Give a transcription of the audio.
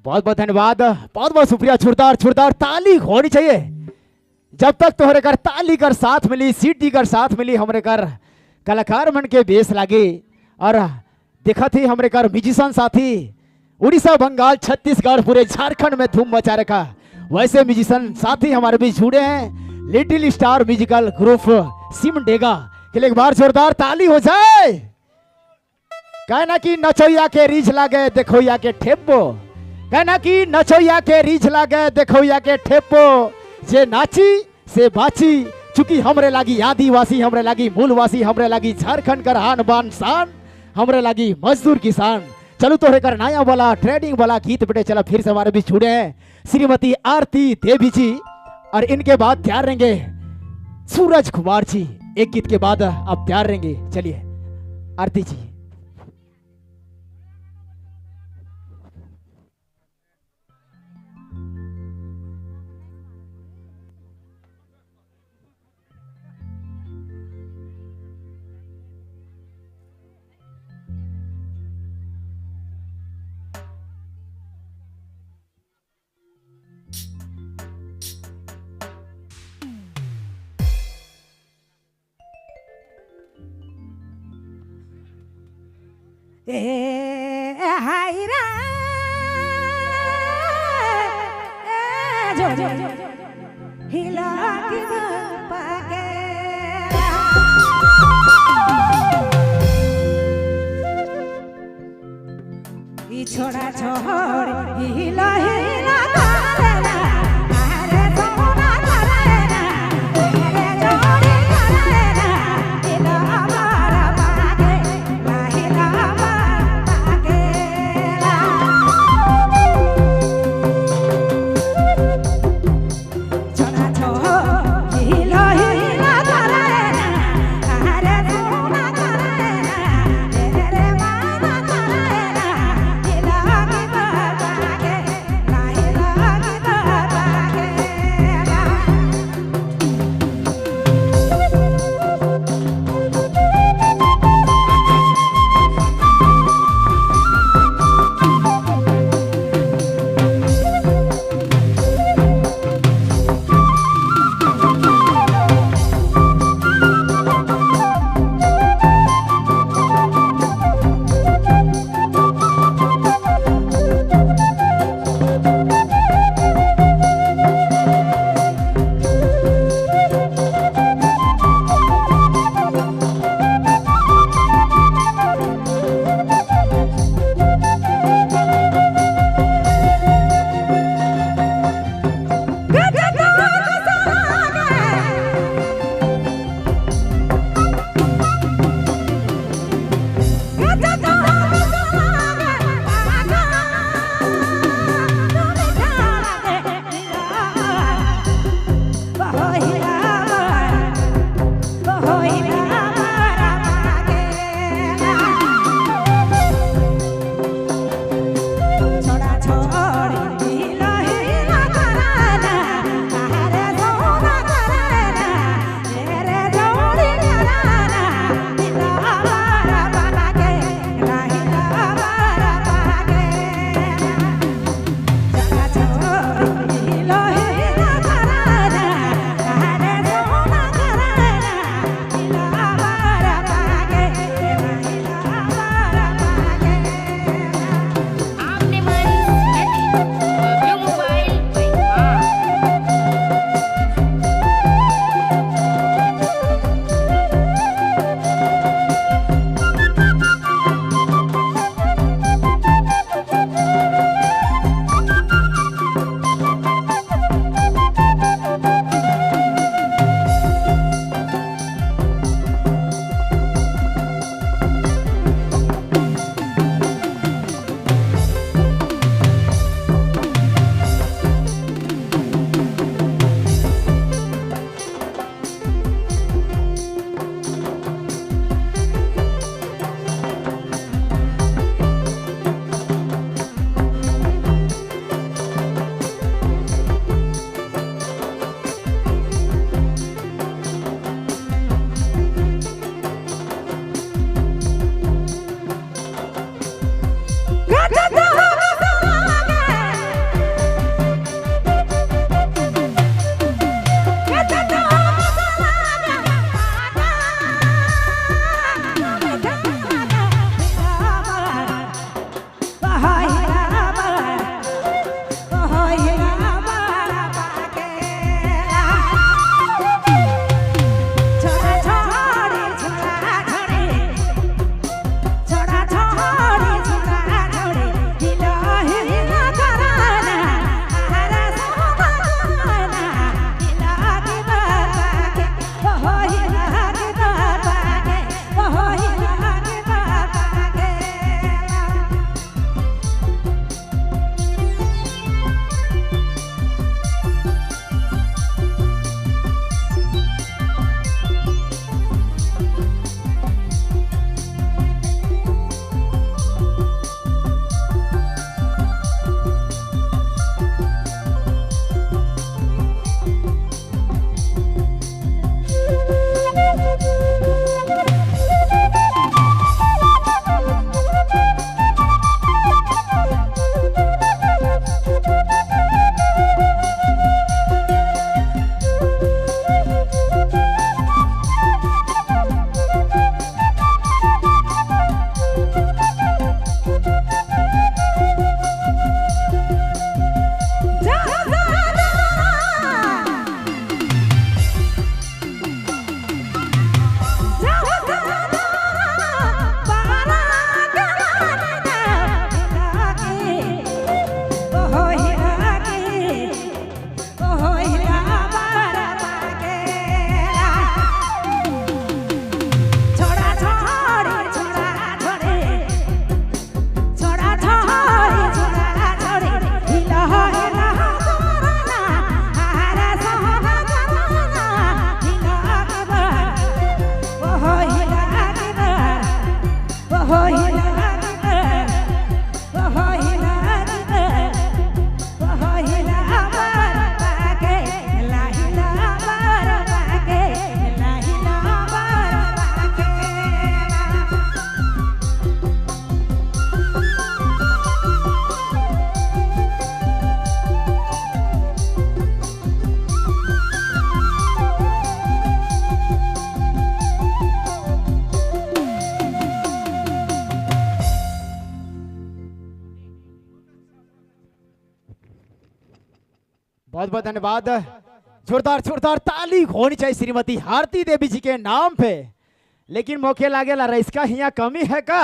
बहुत बहुत धन्यवाद, बहुत बहुत शुक्रिया। जोरदार जोरदार ताली होनी चाहिए। जब तक तोहरे कर ताली कर साथ मिली, सीटी कर साथ मिली, हमरे कर कलाकार मन के बेस लागे। और देखा थी हमरे कर म्यूजिशियन साथी उड़ीसा, बंगाल, छत्तीसगढ़, पूरे झारखंड में धूम मचा रखा। वैसे म्यूजिशियन साथी हमारे बीच जुड़े हैं, little star musical group Simdega के लिए एक बार जोरदार ताली हो जाए। कहना कि नचोया के रीझ लागे, देखोया के ठेपो। कहना कि नचोया के रीझ लागे, देखोया के ठेपो। जे नाची से बाची। चूंकि हमरे लागी आदिवासी, हमरे लागी मूलवासी, हमरे लागी झारखंड कर आन बान शान, हमरे लागी मजदूर किसान। चलो तोहरे कर नया वाला ट्रेंडिंग वाला गीत बेटे चला। फिर से हमारे बीच जुड़े हैं श्रीमती आरती देवी जी और इनके बाद तैयार रहेंगे सूरज कुमार जी। एक गीत के बाद आप तैयार रहेंगे। चलिए आरती जी। ए हाय रा जो हिला की पाके ই ছোড়া ছোড় হিলা হিলা করে না, আরে সোনা করে না, আরে জোড়ি করে না, হিলা আমার পাগে না, হিলা আমার পাগে না। ছোড়া ছোড় হিলা হিলা করে না, আরে সোনা করে না, আরে মানা করে না, হিলা কি পাগে না, হিলা কি। बहुत बहुत धन्यवाद। जोरदार जोरदार ताली होनी चाहिए श्रीमती आरती देवी जी के नाम पे। लेकिन मौके लागेला रईस का हिया कमी है का?